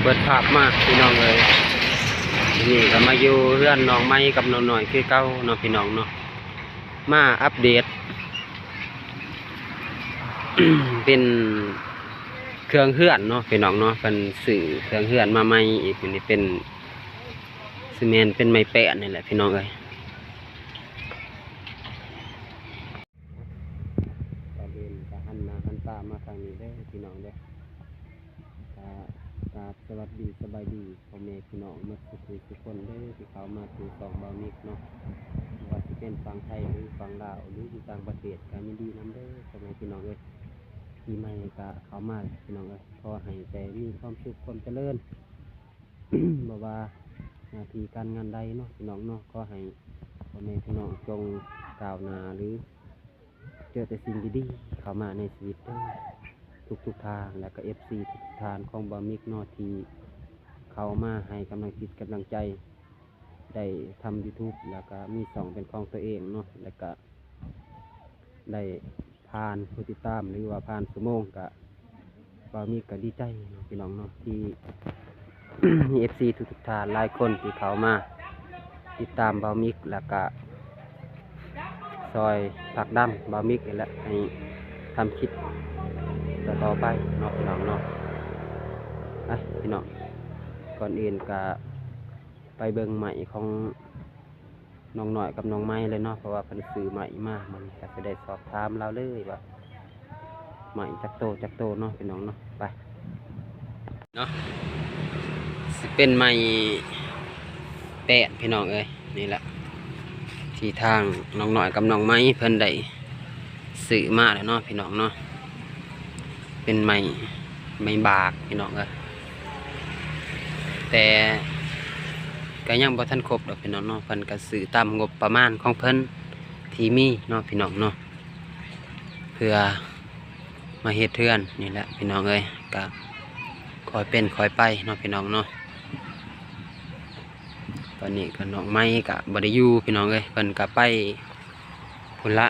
ເປີດພາບມາພີ່ນ້ອງເອີຍ, ນີ້ກໍມາຢູ່ເຮືອນນ້ອງໄມກັບນ້ອງນ້ອຍຄືເກົ່າເນາະພີ່ນ້ອງເນາະ, ມາອັບເດດ ເປັນເຄື່ອງເຮືອນເນາະພີ່ນ້ອງເນາະ, ເພິ່ນຊື້ເຄື່ອງເຮືອນມາໃໝ່ອີກ, ນີ້ເປັນ ຊິແມ່ນເປັນໄມ້ແປ້ນນີ້ແຫຼະພີ່ນ້ອງເອີຍ. ກ່ອນອື່ນກໍຫັນໜ້າຫັນຕາມາທາງນີ້ເດີພີ່ນ້ອງເດີ. ກໍກາບສະຫວັດດີສະບາຍດີພໍ່ແມ່ພີ່ນ້ອງໝົດທຸກຜູ້ທຸກຄົນເດີ ທີ່ເຂົ້າມາສູ່ຊ່ອງບ່າວມິກເນາະ, ບໍ່ວ່າຊິເປັນຝັ່ງໄທ ຫຼື ຝັ່ງລາວ ຫຼື ຢູ່ຕ່າງປະເທດ ກໍຍິນດີນຳເດີພໍ່ແມ່ພີ່ນ້ອງເອີຍ. ປີໃໝ່ກໍເຂົ້າມາແລ້ວພີ່ນ້ອງເອີຍ, ຂໍໃຫ້ແຕ່ມີຄວາມສຸກຄວາມຈະເລີນ ບໍ່ວ່າໜ້າທີ່ການງານໃດເນາະພີ່ນ້ອງເນາະ, ຂໍໃຫ້ພໍ່ແມ່ພີ່ນ້ອງຈົ່ງກ້າວໜ້າ ຫຼື ເຈີແຕ່ສິ່ງດີໆເຂົ້າມາໃນຊີວິດເດີ ທຸກໆທ່ານ ແລະກໍເອັຟຊີທຸກໆທ່ານຂອງບ່າວມິກເນາະ ທີ່ເຂົ້າມາໃຫ້ກຳລັງຈິດກຳລັງໃຈ ໄດ້ທຳຢູທູບ ແລ້ວກໍມີຊ່ອງເປັນຂອງຕົວເອງເນາະ, ແລ້ວກໍໄດ້ຜ່ານຜູ້ຕິດຕາມ ຫຼືວ່າຜ່ານຊົ່ວໂມງ ກະບ່າວມິກກະດີໃຈເນາະພີ່ນ້ອງເນາະ ທີ່ມີເອັຟຊີທຸກໆທ່ານຫຼາຍຄົນທີ່ເຂົ້າມາຕິດຕາມບ່າວມິກ ແລ້ວກະຊ່ອຍຜັກດັນບ່າວມິກນີ້ແຫຼະ ໃຫ້ທຳຄລິບຕໍ່ໆໄປເນາະພີ່ນ້ອງເນາະ. ໄປພີ່ນ້ອງ ກ່ອນອື່ນກະ ໄປເບິ່ງໄມ້ຂອງນ້ອງນ້ອຍກັບນ້ອງໄມເລີຍເນາະ, ເພາະວ່າເພິ່ນຊື້ໄມ້ມາ ມື້ນີ້ກໍຊິໄດ້ສອບຖາມລາວເລີຍວ່າ ໄມ້ຈັກໂຕຈັກໂຕເນາະພີ່ນ້ອງເນາະ. ໄປເນາະ ຊິເປັນໄມ້ແປ້ນພີ່ນ້ອງເອີຍ, ນີ້ແຫຼະທີ່ທາງນ້ອງນ້ອຍກັບນ້ອງໄມເພິ່ນໄດ້ ຊື້ມາແລ້ວເນາະພີ່ນ້ອງເນາະ, ເປັນໄມ້ ໄມ້ບາກພີ່ນ້ອງເອີຍ, ແຕ່ກໍຍັງບໍ່ທັນຄົບດອກພີ່ນ້ອງເນາະ, ເພິ່ນກໍຊື້ຕາມງົບປະມານຂອງເພິ່ນທີ່ມີເນາະພີ່ນ້ອງເນາະ, ເພື່ອມາເຮັດເຮືອນນີ້ແຫຼະພີ່ນ້ອງເອີຍ, ກໍຄ່ອຍເປັນຄ່ອຍໄປເນາະພີ່ນ້ອງເນາະ. ຕອນນີ້ກໍນ້ອງໄມກໍບໍ່ໄດ້ຢູ່ພີ່ນ້ອງເອີຍ, ເພິ່ນກໍໄປພຸ້ນລະ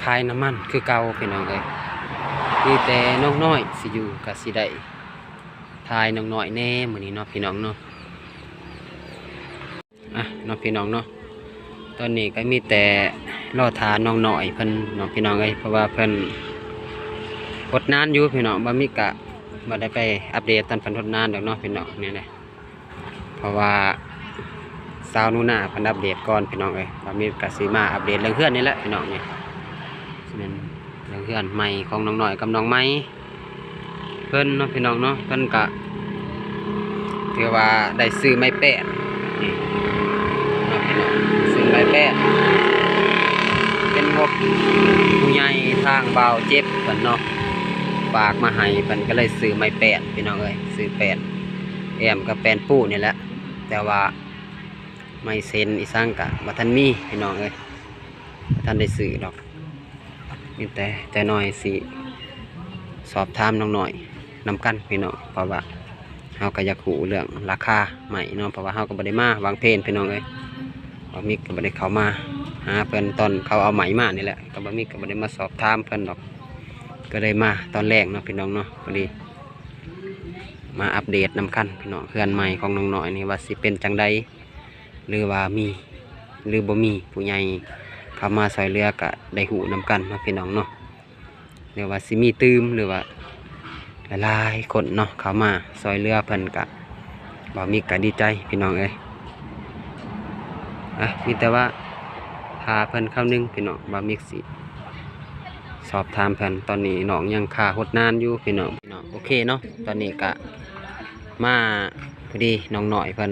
ຂາຍນ້ຳມັນຄືເກົ່າພີ່ນ້ອງເອີຍ, ມີແຕ່ນ້ອງນ້ອຍຊິຢູ່ ກໍຊິໄດ້ຖ່າຍນ້ອງນ້ອຍແດ່ມື້ນີ້ເນາະພີ່ນ້ອງເນາະ. ອ່ະ ເນາະພີ່ນ້ອງເນາະ, ຕອນນີ້ກໍມີແຕ່ລໍຖ້ານ້ອງນ້ອຍເພິ່ນເນາະພີ່ນ້ອງເອີຍ, ເພາະວ່າເພິ່ນຫົດນານຢູ່ພີ່ນ້ອງ, ບ່າວມິກກະບໍ່ໄດ້ໄປອັບເດດຕອນເພິ່ນຫົດນານດອກເນາະພີ່ນ້ອງ, ນີ້ແຫຼະ ເພາະວ່າສາວໜູນາເພິ່ນອັບເດດກ່ອນພີ່ນ້ອງເອີຍ, ບ່າວມິກກະຊິມາອັບເດດເລື່ອງເຮືອນນີ້ແຫຼະພີ່ນ້ອງ, ນີ້ແມ່ນເລື່ອງເຮືອນໃໝ່ຂອງນ້ອງນ້ອຍກັບນ້ອງໄມ ເພິ່ນເນາະພີ່ນ້ອງເນາະ, ເພິ່ນກະຖືວ່າໄດ້ຊື້ໄມ້ແປ້ນນີ້ເນາະພີ່ນ້ອງ, ຊື້ໄມ້ແປ້ນ ເປັນງົບຜູ້ໃຫຍ່ທາງບ່າວເຈັບເພິ່ນເນາະ ຝາກມາໃຫ້, ເພິ່ນກໍເລີຍຊື້ໄມ້ແປ້ນພີ່ນ້ອງເອີຍ, ຊື້ແປ້ນແອ້ມກັບແປ້ນປູນີ້ແຫຼະ, ແຕ່ວ່າໄມ້ເຊັນອີສັງກະບໍ່ທັນມີພີ່ນ້ອງເອີຍ, ບໍ່ທັນໄດ້ຊື້ດອກ. ມີແຕ່ຈານ້ອຍຊິສອບຖາມນ້ອງນ້ອຍນຳກັນພີ່ນ້ອງ, ເພາະວ່າເຮົາກໍຢາກຮູ້ເລື່ອງລາຄາໄມ້ເນາະ, ເພາະວ່າເຮົາກໍບໍ່ໄດ້ມາວາງແຜນພີ່ນ້ອງເອີຍ, ບ່າວມິກກໍບໍ່ໄດ້ເຂົ້າມາຫາເພິ່ນຕອນເຂົາເອົາໄມ້ມານີ້ແຫຼະ, ກໍບ່າວມິກກໍບໍ່ໄດ້ມາສອບຖາມເພິ່ນດອກ, ກໍໄດ້ມາຕອນແລງເນາະພີ່ນ້ອງເນາະ, ພໍດີມາອັບເດດນຳກັນພີ່ນ້ອງ, ເຮືອນໃໝ່ຂອງນ້ອງນ້ອຍນີ້ວ່າຊິເປັນຈັ່ງໃດ ຫຼືວ່າມີ ຫຼືບໍ່ມີຜູ້ໃຫຍ່ເຂົ້າມາຊ່ອຍເຫຼືອ ກະໄດ້ຮູ້ນຳກັນເນາະພີ່ນ້ອງເນາະ, ຫຼືວ່າຊິມີຕື່ມ ຫຼືວ່າຫຼາຍໆຄົນເນາະເຂົ້າມາຊ່ອຍເຫຼືອເພິ່ນ, ກະບ່າວມິກກະດີໃຈພີ່ນ້ອງເອີຍ. ອ່ະ ມີແຕ່ວ່າຖ້າເພິ່ນຄາວໜຶ່ງພີ່ນ້ອງ, ບ່າວມິກຊິສອບຖາມເພິ່ນ, ຕອນນີ້ນ້ອງຍັງຄາຫົດນານຢູ່ພີ່ນ້ອງ. ພີ່ນ້ອງ ໂອເຄເນາະ, ຕອນນີ້ກະມາພໍດີ ນ້ອງນ້ອຍເພິ່ນ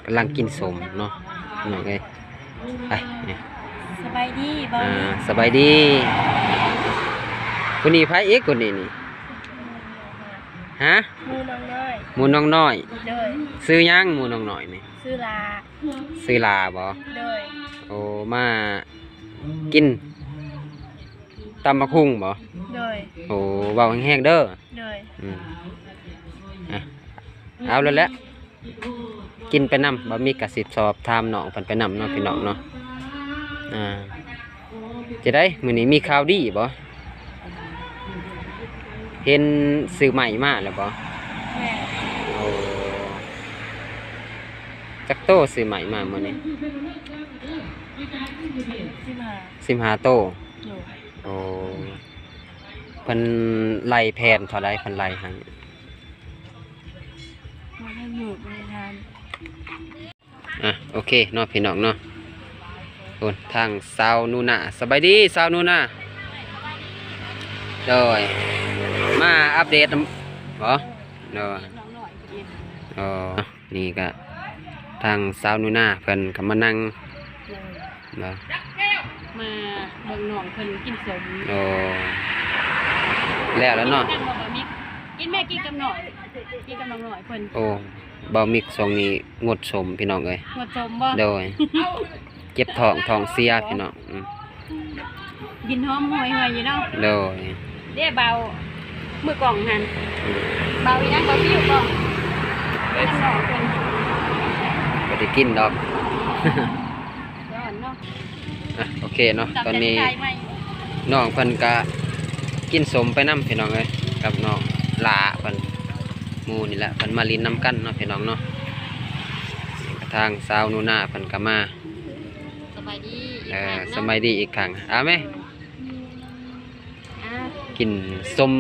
ກຳລັງກິນສົ້ມເນາະພີ່ນ້ອງເອີຍ. ໄປ ສະບາຍດີ ບ່າວ ອ່າ ມີ ສະບາຍດີ. ຜູ້ນີ້ໃຜອີກ ຜູ້ນີ້ນີ້? ຮະ? ໝູ່ນ້ອງນ້ອຍ. ໝູ່ນ້ອງນ້ອຍ. ໂດຍ. ຊື່ຫຍັງໝູ່ນ້ອງນ້ອຍນີ້? ຊື່ຫຼ້າ. ຊື່ຫຼ້າບໍ? ໂດຍ. ໂອ້ ມາກິນຕຳບັກຫຸ່ງບໍ? ໂດຍ. ໂອ້ ເວົ້າແຮງໆເດີ. ໂດຍ. ອືມ ອ່ະ ເອົາແລ້ວແຫຼະ ກິນໄປນຳ, ບ່າວມິກກະຊິສອບຖາມນ້ອງເພິ່ນໄປນຳເນາະ ພີ່ນ້ອງເນາະ. ອ່າ ຈັ່ງໃດ ມື້ນີ້ມີຂ່າວດີບໍ່? ເຫັນຊື້ໄມ້ມາແລ້ວບໍ່? ຈັກໂຕຊື້ໄມ້ມາມື້ນີ້? ສິບຫ້າ ສິບຫ້າໂຕ. ໂດຍ. ໂອ້ ເພິ່ນໄລ່ແຜ່ນເທົ່າໃດ? ເພິ່ນໄລ່ໃຫ້ ບໍ່ໄດ້ໝົດ ບໍ່ໄດ້ທານ. ອ່ະ ໂອເຄເນາະ ພີ່ນ້ອງເນາະ. ໂອ້ ທາງສາວໜູນາ. ສະບາຍດີສາວໜູນາ. ໂດຍ. ມາອັບເດດນຳ ບໍ່? ໂດຍ. ອໍ ນີ້ກະທາງສາວໜູນາເພິ່ນກະມານັ່ງ ໂດຍ ເນາະ ມາເບິ່ງນ້ອງເພິ່ນກິນສົ້ມ. ໂອ້ ແລ້ວລະເນາະ. ກິນກັບບໍ່ ບ່າວມິກ? ກິນແມ່ ກິນກັບນ້ອງ ກິນກັບນ້ອງນ້ອຍເພິ່ນ. ໂອ້ ບ່າວມິກຊ່ວງນີ້ງົດສົ້ມ ພີ່ນ້ອງເອີຍ. ງົດສົ້ມບໍ່? ໂດຍ. ເຈັບທ້ອງ ທ້ອງເສຍ ພີ່ນ້ອງ. ອືມ ກິ່ນຫອມຫວຍໆຢູ່ເນາະ. ໂດຍ. ເດ້ບ່າວມືກ້ອງຫັ້ນ ອືມ ບ່າວອີຫຍັງ ບ່າວຟິວບໍ? ນຳນ້ອງເພິ່ນ ບໍ່ໄດ້ກິນດອກ ຮ້ອນເນາະ. ອ່ະ ໂອເຄເນາະ ຕອນນີ້ນ້ອງເພິ່ນກະກິນສົ້ມໄປນຳ ພີ່ນ້ອງເອີຍ ກັບນ້ອງຫຼ້າເພິ່ນ ໝູ່ນີ້ແຫຼະ ເພິ່ນມາຫຼິ້ນນຳກັນເນາະ ພີ່ນ້ອງເນາະ. ທາງສາວໜູນາເພິ່ນກະມາ. ສະບາຍດີອີກ ເອີ ຄັ້ງເນາະ. ສະບາຍດີອີກຄັ້ງ. ເອົາແມ ອ່າ ກິນສົ້ມ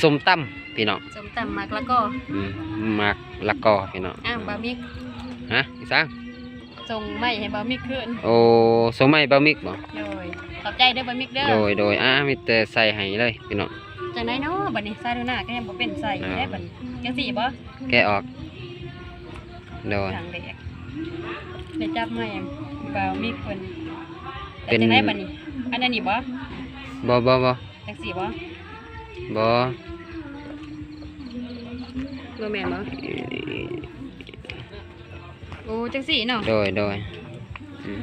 ສົ້ມຕຳ ພີ່ນ້ອງ. ສົ້ມຕຳໝາກລະກໍ ອືມ ໝາກລະກໍ ພີ່ນ້ອງ. ອ້າວ ບ່າວມິກ ຮະ ອີຫຍັງ? ສົ່ງໄມ້ໃຫ້ບ່າວມິກຄືນ. ໂອ້ ສົ່ງໄມ້ໃຫ້ບ່າວມິກບໍ? ໂດຍ. ຂອບໃຈເດີບ່າວມິກເດີ. ໂດຍ ໂດຍ. ອ່າ ມີແຕ່ໃສ່ໃຫ້ເລີຍ ພີ່ນ້ອງ. ຈັ່ງໃດເນາະ ບັດນີ້ ສາວໜູນາກະຍັງບໍ່ເປັນໃສ່ ອ່າ ແລ້ວບັດນີ້ ຈັ່ງຊີ້ບໍ? ແກະອອກ. ໂດຍ. ຄັ້ງແລກໄດ້ຈັບໄມ້ບ່າວມິກເພິ່ນ. ເປັນ ເປັນຈັ່ງໃດບັດນີ້? ອັນ ອັນນີ້ບໍ? ບໍ່ ບໍ່ ບໍ່. ຈັ່ງຊີ້ບໍ? ບໍ່ ບໍ່ແມ່ນບໍ? ໂອ້ ຈັ່ງຊີ້ເນາະ. ໂດຍ ໂດຍ. ອືມ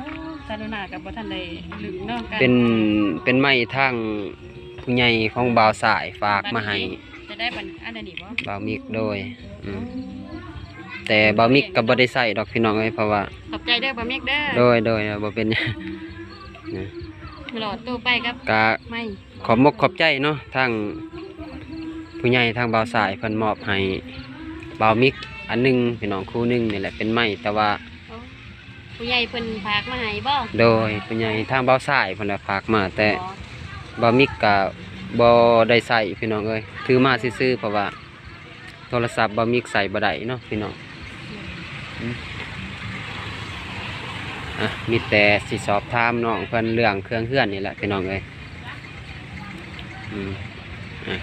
ສາວໜູນາກະບໍ່ທັນໄດ້ລຶ້ງເນາະ. ເປັນ ເປັນໄມ້ທາງຜູ້ໃຫຍ່ຂອງບ່າວຊາຍຝາກມາໃຫ້. ຈະໄດ້ບັດ ອັນນີ້ບໍ? ບ່າວມິກ. ໂດຍ. ອືມ ແຕ່ບ່າວມິກກະບໍ່ໄດ້ໃຊ້ດອກ ພີ່ນ້ອງເອີຍ ເພາະວ່າ ຂອບໃຈເດີບ່າວມິກເດີ. ໂດຍ ໂດຍ. ບໍ່ເປັນຫຍັງ ຫຼອດໂຕໄປກັບ ກະ ໄມ້. ຂອບມົກຂອບໃຈເນາະ ທາງຜູ້ໃຫຍ່ທາງບ່າວຊາຍເພິ່ນມອບໃຫ້ບ່າວມິກອັນໜຶ່ງ ພີ່ນ້ອງ ຄູ່ໜຶ່ງນີ້ແຫຼະ ເປັນໄມ້ ແຕ່ວ່າ ໂອ້ ຜູ້ໃຫຍ່ເພິ່ນຝາກມາໃຫ້ບໍ? ໂດຍ. ຜູ້ໃຫຍ່ທາງບ່າວຊາຍເພິ່ນແຫຼະຝາກມາ ແຕ່ ອໍ ບ່າວມິກກະບໍ່ໄດ້ໃຊ້ ພີ່ນ້ອງເອີຍ ຖືມາຊື່ໆ ເພາະວ່າ ໂທລະສັບບ່າວມິກໃຊ້ບໍ່ໄດ້ເນາະ ພີ່ນ້ອງ. ອືມ ອ່ະ ມີແຕ່ຊິສອບຖາມນ້ອງເພິ່ນເລື່ອງເຄື່ອງເຮືອນນີ້ແຫຼະ ພີ່ນ້ອງເອີຍ. ອືມ ອ່ະ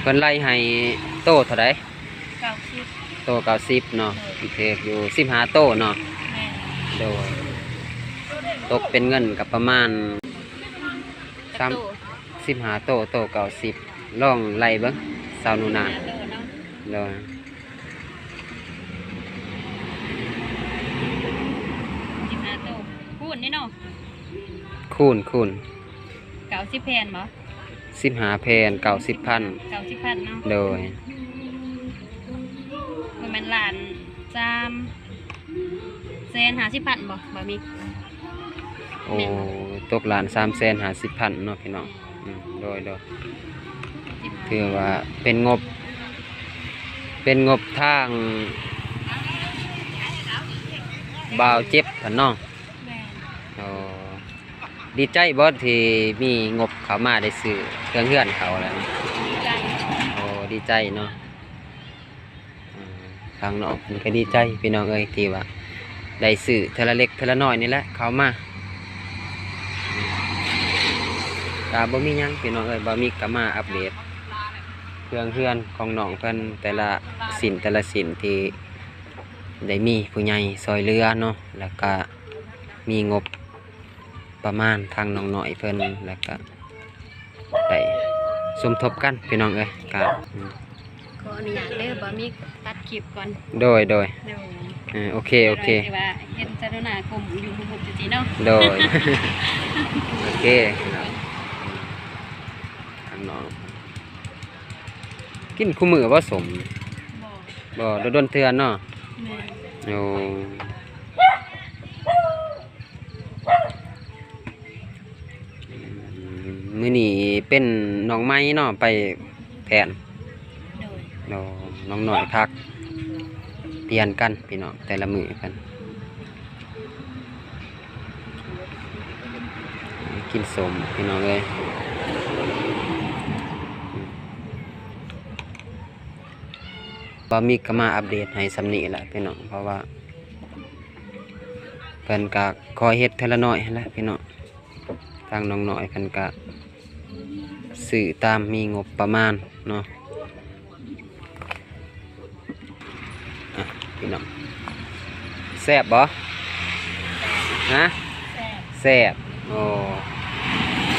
ເພິ່ນໄລ່ໃຫ້ໂຕເທົ່າໃດ? ເກົ້າສິບ. ໂຕເກົ້າສິບເນາະ. ໂດຍ. ຖືກຢູ່ສິບຫ້າໂຕເນາະ. ແມ່ນ. ໂດຍ. ຕົກເປັນເງິນກະປະມານ ສາມ ສິບຫ້າໂຕ ໂຕເກົ້າສິບ. ລອງໄລ່ເບິ່ງ ສາວໜູນາ. ໂຕເນາະ. ໂດຍ. ສິບຫ້າໂຕ ຄູນເດ້ເນາະ. ຄູນ ຄູນ. ເກົ້າສິບແຜ່ນບໍ? ສິບຫ້າແຜ່ນ ເກົ້າສິບພັນ. ເກົ້າສິບພັນເນາະ. ໂດຍ. ບໍ່ແມ່ນລ້ານສາມແສນຫ້າສິບພັນບໍ ບ່າວມິກ? ໂອ້ ແມ່ນບໍ່? ຕົກລ້ານສາມແສນຫ້າສິບພັນເນາະ ພີ່ນ້ອງ. ອືມ ໂດຍ ໂດຍ. ຖືວ່າເປັນງົບ ເປັນງົບທາງບ່າວເຈັບຫັ້ນເນາະ. ແມ່ນ. ໂອ້ ດີໃຈບໍ່ທີ່ມີງົບເຂົ້າມາໄດ້ຊື້ເຄື່ອງເຮືອນເຂົາແລ້ວ? ດີໃຈ. ໂອ້ ດີໃຈເນາະ. ອ່າ ທາງນ້ອງເພິ່ນກະດີໃຈ ພີ່ນ້ອງເອີຍ ທີ່ວ່າໄດ້ຊື້ເທື່ອລະເລັກເທື່ອລະນ້ອຍນີ້ແຫຼະເຂົ້າມາ. ກະບໍ່ມີຫຍັງ ພີ່ນ້ອງເອີຍ ບ່າວມິກກະມາອັບເດດເຄື່ອງເຮືອນຂອງນ້ອງເພິ່ນ ແຕ່ລະຊິ້ນແຕ່ລະຊິ້ນທີ່ໄດ້ມີຜູ້ໃຫຍ່ຊ່ອຍເຫຼືອເນາະ ແລ້ວກະມີງົບ ປະມານທາງນ້ອງນ້ອຍເພິ່ນ ແລ້ວກະໄດ້ສົມທົບກັນ ພີ່ນ້ອງເອີຍ. ກະ ອືມ ຂໍອະນຸຍາດເດີ ບ່າວມິກຕັດຄລິບກ່ອນ. ໂດຍ ໂດຍ. ໂດຍ. ເອີ ໂອເຄ ໂອເຄ. ຊິວ່າເຫັນສາວໜູນາກົ້ມຢູ່ມຸບໆ ຈັ່ງຊີ້ເນາະ. ໂດຍ. ໂອເຄ. ທາງນ້ອງກິນຄູ່ມື້ບໍ່ ສົ້ມ? ບໍ່ ບໍ່ ດົນໆເທື່ອເນາະ. ແມ່ນ. ໂອ້. ມື້ນີ້ເປັນນ້ອງໃໝ່ເນາະ ໄປແຜ່ນ. ໂດຍ. ໂອ້ ນ້ອງນ້ອຍພັກປ່ຽນກັນ ພີ່ນ້ອງ ແຕ່ລະມື້ເພິ່ນ. ກິນສົ້ມພີ່ນ້ອງເອີຍ. ບ່າວມິກກໍມາອັບເດດໃຫ້ສ່ຳນີ້ແຫຼະພີ່ນ້ອງ ເພາະວ່າເພິ່ນກໍຄ່ອຍເຮັດເທື່ອລະໜ້ອຍຫັ້ນແຫຼະພີ່ນ້ອງ. ທາງນ້ອງນ້ອຍເພິ່ນກະຊື້ຕາມມີງົບປະມານເນາະ. ອ່ະ ພີ່ນ້ອງ ແຊບບໍ່? ຮະ? ແຊບ. ແຊບ. ໂອ້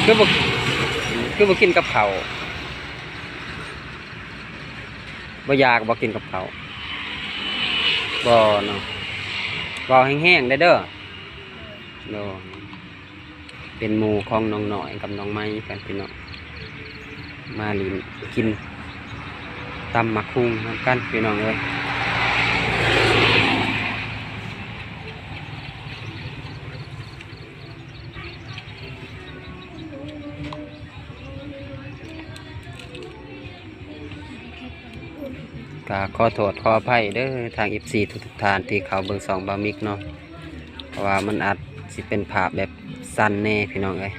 ຄືບໍ່ ຄືບໍ່ກິນກັບເຂົ້າ? ບໍ່ຢາກບໍ່ກິນກັບເຂົ້າ? ບໍ່ເນາະ. ເວົ້າແຮງໆ ໄດ້ເດີ. ໂດຍ. ເປັນໝູ່ຂອງນ້ອງນ້ອຍກັບນ້ອງໄມກັນພີ່ນ້ອງ ມາຫຼິ້ນກິນຕຳໝາກຫຸ່ງນຳກັນພີ່ນ້ອງເອີຍ. ກໍຂໍໂທດຂໍອະໄພເດີທາງເອັຟຊີທຸກໆທ່ານທີ່ເຂົ້າເບິ່ງຊ່ອງບ່າວມິກເນາະ ເພາະວ່າມັນອາດຊິເປັນພາບແບບສັ່ນແດ່ພີ່ນ້ອງເອີຍ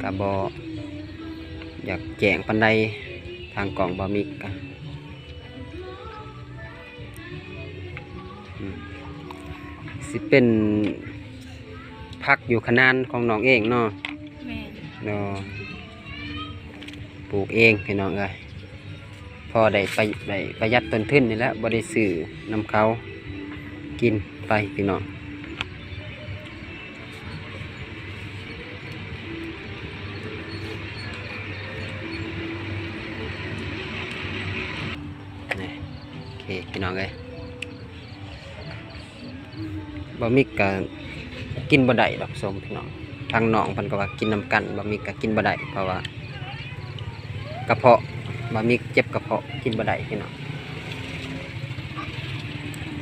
ກໍບໍ່ຢາກແຈ້ງປານໃດ ທາງກ້ອງບ່າວມິກກໍ ອືມ ຊິເປັນຜັກຢູ່ຂະໜານຂອງນ້ອງເອງເນາະ. ແມ່ນ. ເນາະ ປູກເອງພີ່ນ້ອງເອີຍ ພໍໄດ້ປະ ໄດ້ປະຢັດຕົ້ນທຶນນີ້ແຫຼະ ບໍ່ໄດ້ຊື້ນຳເຂົາ ກິນໄປພີ່ນ້ອງ. ນີ້ ໂອເຄພີ່ນ້ອງເອີຍ. ບ່າວມິກກະກິນບໍ່ໄດ້ດອກສົ້ມພີ່ນ້ອງ ທາງນ້ອງເພິ່ນກໍວ່າກິນນຳກັນ ບ່າວມິກກະກິນບໍ່ໄດ້ ເພາະວ່າກະເພາະ ບ່າວມິກເຈັບກະເພາະ ກິນບໍ່ໄດ້ພີ່ນ້ອງ.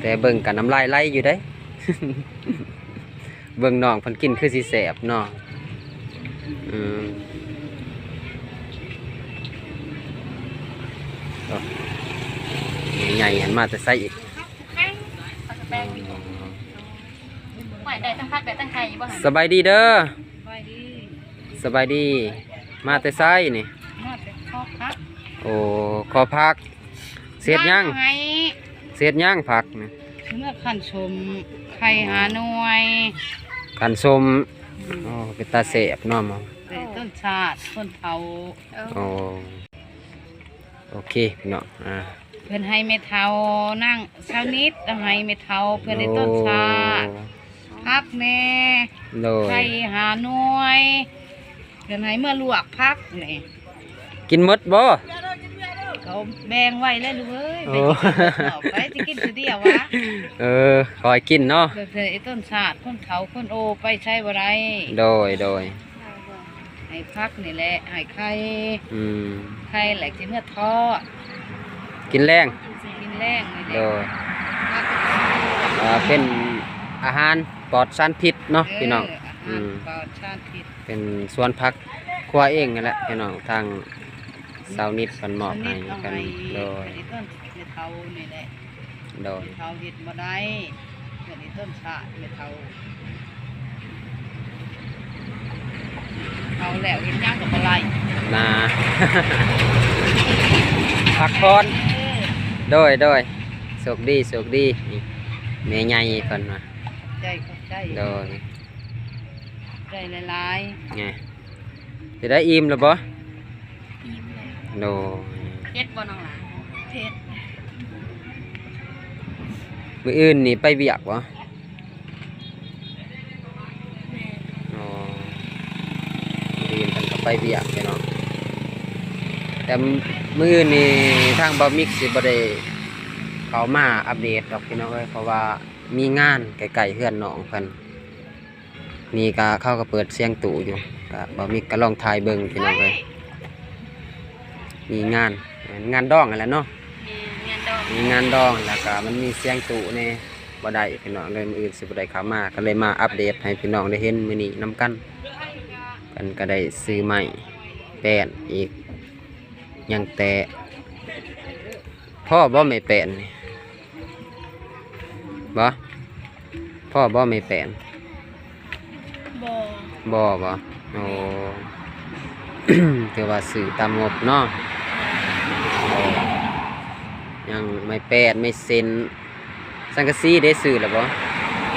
ແຕ່ເບິ່ງກະນ້ຳລາຍໄຫຼຢູ່ເດ້ ເບິ່ງນ້ອງເພິ່ນກິນຄືຊິແຊບເນາະ. ອືມ ໂອ້ ໃຫຍ່ຫັ້ນມາແຕ່ໃສອີກ? ໄດ້ທັງຜັກໄດ້ທັງໄຂ່ບໍ່ຫັ້ນ? ສະບາຍດີເດີ. ສະບາຍດີ ສະບາຍດີ. ມາແຕ່ໃສນີ້? ມາແຕ່ຂໍຜັກ. ໂອ້ ຂໍຜັກ. ເສດຫຍັງ? ໃຫ້ ເສດຫຍັງຜັກນີ້? ເມືອຂັ້ນສົ້ມ ໄຂ່ຫ້າໜ່ວຍ ຂັ້ນສົ້ມ. ອືມ ໂອ້ ເປັນຕາແຊບເນາະ. ແຕ່ຕົ້ນຊາດຄົນເຖົ້າ. ໂອ້ ໂອເຄພີ່ນ້ອງ ອ່າ ເພິ່ນໃຫ້ແມ່ເຖົ້ານາງຊາວນິດ ເອົາໃຫ້ແມ່ເຖົ້າ ເພື່ອໄດ້ຕົ້ນຊາດ ໂອ້ ຜັກແດ່ ໂດຍ ໄຂ່ຫ້າໜ່ວຍ ເພິ່ນໃຫ້ເມືອລວກຜັກນີ້. ກິນໝົດບໍ່? ເຂົາແບ່ງໄວ້ແລ້ວລູກເອີຍ. ໂອ້ ແບ່ງກິນໝົດເນາະ ໃຜຊິກິນຜູ້ດຽວວະ? ເອີ ຄ່ອຍກິນເນາະ. ເພິ່ນໃຫ້ຕົ້ນຊາດ ຄົນເຖົ້າຄົນໂອໄປໃສບໍ່ໄດ້. ໂດຍ ໂດຍ. ໃຫ້ຜັກນີ້ແຫຼະ ໃຫ້ໄຂ່. ອືມ ໄຂ່ແຫຼະຊິເມືອທອດ ກິນແລງ ກິນແລງນີ້ແຫຼະ. ໂດຍ ຜັກ ອ່າ ເປັນອາຫານປອດສານພິດເນາະ ເອີ ພີ່ນ້ອງ. ອາຫານ ອືມ ປອດສານພິດ ເປັນສວນຜັກຄົວເອງຫັ້ນແຫຼະພີ່ນ້ອງ ທາງຊາວນິດເພິ່ນມອບໃຫ້ກັນ. ໂດຍ ເພິ່ນເຮັດຕົ້ນ ແມ່ເຖົ້ານີ້ແຫຼະ. ໂດຍ ເຖົ້າເຮັດບໍ່ໄດ້ ເພິ່ນເຮັດຕົ້ນຊາດ ແມ່ເຖົ້າ ເຖົ້າແລ້ວເຮັດຫຍັງກໍບໍ່ໄດ້ນາ ພັກຜ່ອນ. ເອີ ໂດຍ ໂດຍ ໂຊກດີ ໂຊກດີ. ນີ້ແມ່ໃຫຍ່ເພິ່ນວ່າ ຂອບໃຈ ຂອບໃຈ. ໂດຍ ຂອບໃຈຫຼາຍໆ. ແນ່ ຈະໄດ້ອີ່ມແລ້ວບໍ່? ອີ່ມແລ້ວ. ໂດຍ ເຜັດບໍ່ນ້ອງຫຼ້າ? ເຜັດ. ມື້ອື່ນນີ້ໄປວຽກບໍ່? ແມ່ນ. ອໍ ມື້ອື່ນເພິ່ນກໍໄປວຽກແຫຼະເນາະ ແຕ່ມື້ອື່ນນີ້ທາງບ່າວມິກຊິບໍ່ໄດ້ເຂົ້າມາອັບເດດດອກພີ່ນ້ອງເອີຍ ເພາະວ່າມີງານໃກ້ໆເຮືອນນ້ອງເພິ່ນ. ນີ້ກະ ເຂົາກະເປີດສຽງຕູ້ຢູ່ ກະ ບ່າວມິກກະລອງຖ່າຍເບິ່ງພີ່ນ້ອງເອີຍ. ມີງານ ງານດອງຫັ້ນແຫຼະເນາະ. ແມ່ນ ງານດອງ ມີງານດອງ ແລ້ວກະມັນມີສຽງຕູ້ແດ່ ບໍ່ໄດ້ພີ່ນ້ອງເອີຍ. ມື້ອື່ນຊິບໍ່ໄດ້ເຂົ້າມາ ກະເລີຍມາອັບເດດໃຫ້ພີ່ນ້ອງໄດ້ເຫັນມື້ນີ້ນຳກັນ. ເພິ່ນກະໄດ້ຊື້ໄມ້ແປ້ນອີກ ຍັງແຕ່ ພໍບໍ່ໄມ້ແປ້ນນີ້? ບໍ່ ພໍບໍ່ໄມ້ແປ້ນ? ບໍ່ ບໍ່ ບໍ່ ໂອ້ ຖືວ່າຊື້ຕາມງົບເນາະ. ຍັງໄມ້ແປ້ນ ໄມ້ເຊັນ ສັງກະສີເດ້ ຊື້ແລ້ວບໍ່?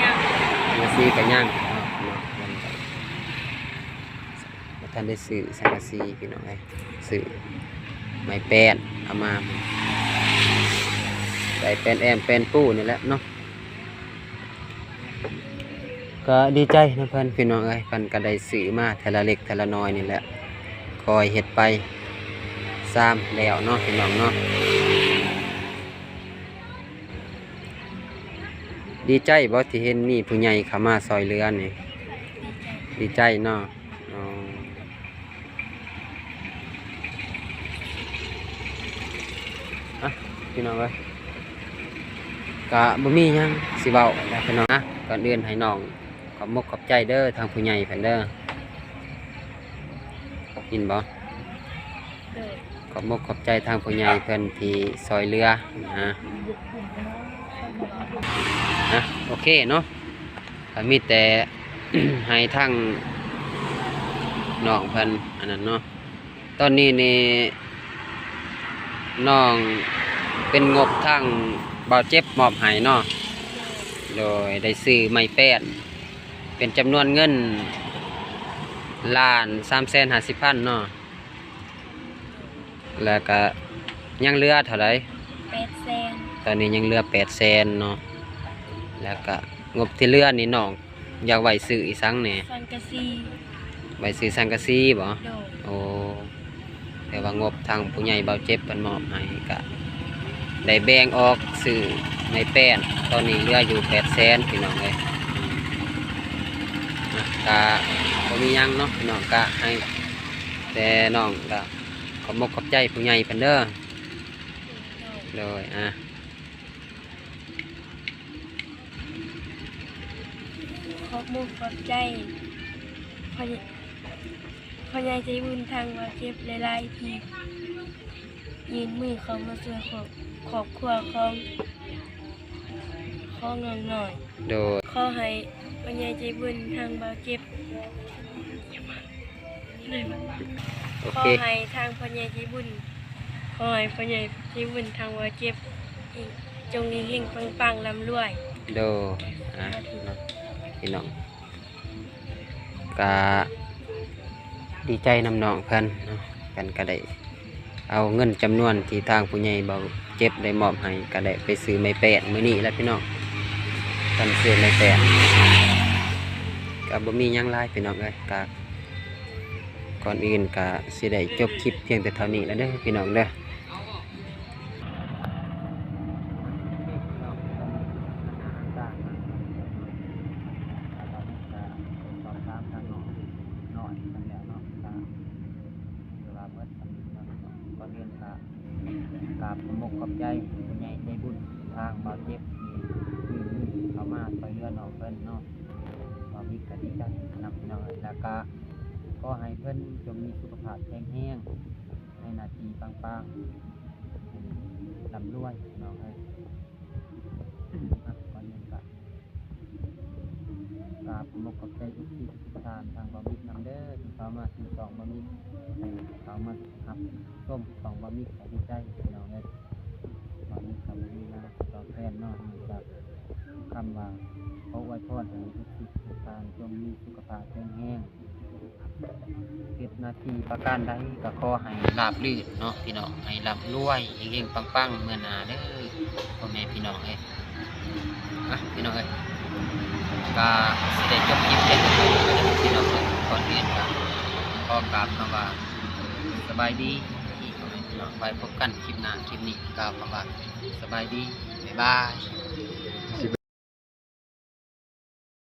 ຍັງ ສັງກະສີກໍຍັງເນາະ ເນາະ ຍັງ ບໍ່ທັນໄດ້ຊື້ສັງກະສີພີ່ນ້ອງເອີຍ ຊື້ໄມ້ແປ້ນເອົາມາ ໄດ້ແປ້ນແອ້ມແປ້ນປູນີ້ແຫຼະເນາະ. ກໍດີໃຈນຳເພິ່ນພີ່ນ້ອງເອີຍ ເພິ່ນກໍໄດ້ຊື້ມາເທື່ອລະເລັກເທື່ອລະນ້ອຍນີ້ແຫຼະ ຄ່ອຍເຮັດໄປ ຊາມແລ້ວເນາະພີ່ນ້ອງເນາະ. ດີໃຈບໍ່ທີ່ເຫັນມີຜູ້ໃຫຍ່ເຂົ້າມາຊ່ອຍເຫຼືອນີ້? ດີໃຈ ດີໃຈເນາະ. ອໍ ອ່ະ ພີ່ນ້ອງເອີຍ ກະບໍ່ມີຫຍັງຊິເວົ້າແລ້ວພີ່ນ້ອງນະ. ກ່ອນອື່ນໃຫ້ນ້ອງຂອບມົກຂອບໃຈເດີ ທາງຜູ້ໃຫຍ່ເພິ່ນເດີ ຍິນບໍ່? ໂດຍ ຂອບມົກຂອບໃຈທາງຜູ້ໃຫຍ່ເພິ່ນທີ່ຊ່ອຍເຫຼືອນະ ນະ ໂອເຄເນາະ. ກໍມີແຕ່ໃຫ້ທາງນ້ອງເພິ່ນອັນນັ້ນເນາະ. ຕອນນີ້ນີ້ນ້ອງເປັນງົບທາງບ່າວເຈັບມອບໃຫ້ເນາະ ໂດຍ ໄດ້ຊື້ໄມ້ແປ້ນເປັນຈຳນວນເງິນລ້ານສາມແສນຫ້າສິບພັນເນາະ. ແລ້ວກະຍັງເຫຼືອເທົ່າໃດ? ແປດແສນ ຕອນນີ້ຍັງເຫຼືອແປດແສນເນາະ. ແລ້ວກະງົບທີ່ເຫຼືອນີ້ນ້ອງຢາກໄວ້ຊື້ອີ່ຫຍັງແດ່? ສັງກະສີ ໄວ້ຊື້ສັງກະສີບໍ? ໂດຍ ໂອ້ ແຕ່ວ່າງົບທາງຜູ້ໃຫຍ່ບ່າວເຈັບເພິ່ນມອບໃຫ້ ກະໄດ້ແບ່ງອອກຊື້ໄມ້ແປ້ນ ຕອນນີ້ເຫຼືອຢູ່ແປດແສນພີ່ນ້ອງເອີຍ. ນະ ກະບໍ່ມີຫຍັງເນາະພີ່ນ້ອງ ກະໃຫ້ ແຕ່ນ້ອງກະຂອບມົກຂອບໃຈຜູ້ໃຫຍ່ເພິ່ນເດີ ໂດຍ ອ່າ ຂອບມົກຂອບໃຈພໍ່ ພໍ່ໃຫຍ່ໃຈບຸນທາງບ່າວເຈັບຫຼາຍໆ ທີ່ຍື່ນມືເຂົ້າມາຊ່ວຍຄອບ ຄອບຄົວຂອງ ຂອງນ້ອງນ້ອຍ ໂດຍ ຂໍໃຫ້ພໍ່ໃຫຍ່ໃຈບຸນທາງບ່າວເຈັບ ໂອເຄ ຂໍໃຫ້ທາງພໍ່ໃຫຍ່ໃຈບຸນ ຂໍໃຫ້ພໍ່ໃຫຍ່ໃຈບຸນທາງບ່າວເຈັບ ຈົ່ງເຮັງໆ ປັງໆ ລ່ຳລວຍ ໂດຍ ອ່າ ພີ່ນ້ອງ ກະດີໃຈນຳນ້ອງເພິ່ນເນາະ ເພິ່ນກະໄດ້ເອົາເງິນຈຳນວນທີ່ທາງຜູ້ໃຫຍ່ບ່າວເຈັບໄດ້ມອບໃຫ້ ກະໄດ້ໄປຊື້ໄມ້ແປ້ນມື້ນີ້ແຫຼະພີ່ນ້ອງ. ເພິ່ນຊື້ໄມ້ແປ້ນ ກະບໍ່ມີຫຍັງຫຼາຍພີ່ນ້ອງເອີຍ ກະ ກ່ອນອື່ນກະຊິໄດ້ຈົບຄລິບພຽງແຕ່ເທົ່ານີ້ແຫຼະເດີພີ່ນ້ອງເດີ. ສອບຖາມທາງນ້ອງນ້ອຍເພິ່ນແລ້ວເນາະ ກະຖືວ່າໝົດສ່ຳນີ້ເນາະ. ກ່ອນອື່ນກະກາບຂອບມົກຂອບໃຈຜູ້ໃຫຍ່ໃຈບຸນທາງບ່າວເຈັບ ທີ່ຍື່ນມືເຂົ້າມາຊ່ວຍເຫຼືອນ້ອງເພິ່ນເນາະ. ບ່າວມິກກະດີໃຈນຳພີ່ນ້ອງເອີຍ ແລ້ວກະຂໍໃຫ້ເພິ່ນຈົ່ງມີສຸຂະພາບແຂງແຮງ ໃຫ້ໜ້າທີ່ປັງໆ ໃຫ້ລ່ຳລວຍພີ່ນ້ອງເອີຍ. ອ່ະ ກ່ອນອື່ນກະກາບຂອບມົກຂອບໃຈເອັຟຊີທຸກໆທ່ານ ທາງບ່າວມິກນຳເດີ ທີ່ເຂົ້າມາສູ່ຊ່ອງບ່າວມິກ ໃຫ້ເຂົ້າມາຮັບຊົມຊ່ອງບ່າວມິກ ກະດີໃຈພີ່ນ້ອງເອີຍ. ບ່າວມິກກະບໍ່ມີຫຍັງຕອບແທນເນາະ ນອກຈາກຄຳວ່າຂໍອວຍພອນໃຫ້ເອັຟຊີທຸກໆທ່ານ ຈົ່ງມີສຸຂະພາບແຂງແຮງ ເຮັດໜ້າທີ່ປະການໃດກໍຂໍໃຫ້ລາບລື່ນເນາະພີ່ນ້ອງ ໃຫ້ລ່ຳລວຍເຮັງໆ ປັງໆ ເມືອໜ້າເດີພໍ່ແມ່ພີ່ນ້ອງເອີຍ. ອ່ະ ພີ່ນ້ອງເອີຍ ກໍຊິໄດ້ຈົບຄລິບແຕ່ພີ່ນ້ອງເອີຍ. ກ່ອນອື່ນກໍຂໍກາບຄຳວ່າສະບາຍດີ ພີ່ນ້ອງ ໄວ້ພົບກັນຄລິບໜ້າ. ຄລິບນີ້ກ່າວຄຳວ່າສະບາຍດີ ບາຍບາຍ.